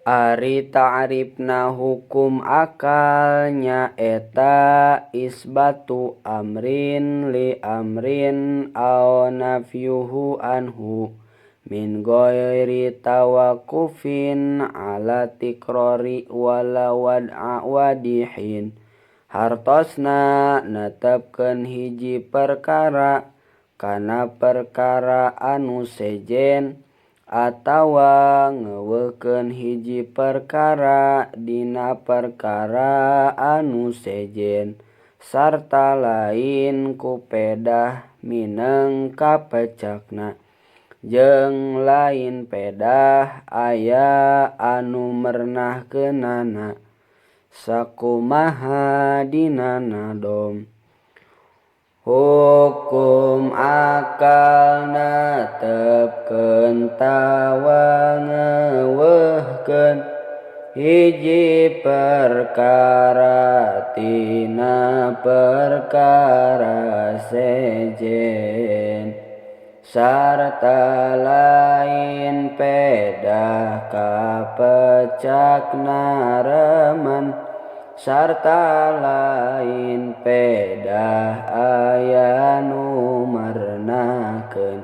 Ari ta'rifna hukum akal nyaeta isbatu amrin li amrin aw nafyuhu anhu min ghairi tawaqufin ala tikrori wala wad'a wadihin. Hartosna netepkeun hiji perkara kana perkara anu sejen atawa ngeuweuhkeun hiji perkara dina perkara anu sejen sarta lain ku pedah mineng kapecakna jeung lain pedah aya anu mernahkeunana sakumaha dina nadom. Hukum akal netepkeun tawa ngeuweuhkeun hiji perkara tina perkara sejen sarta lain pedah kapecakna remen sarta lain pedah aya nu mernahkeun.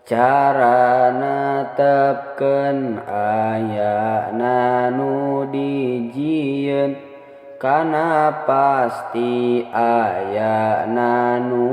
Cara netepkeun ayana nu dijieun kana pasti ayana nu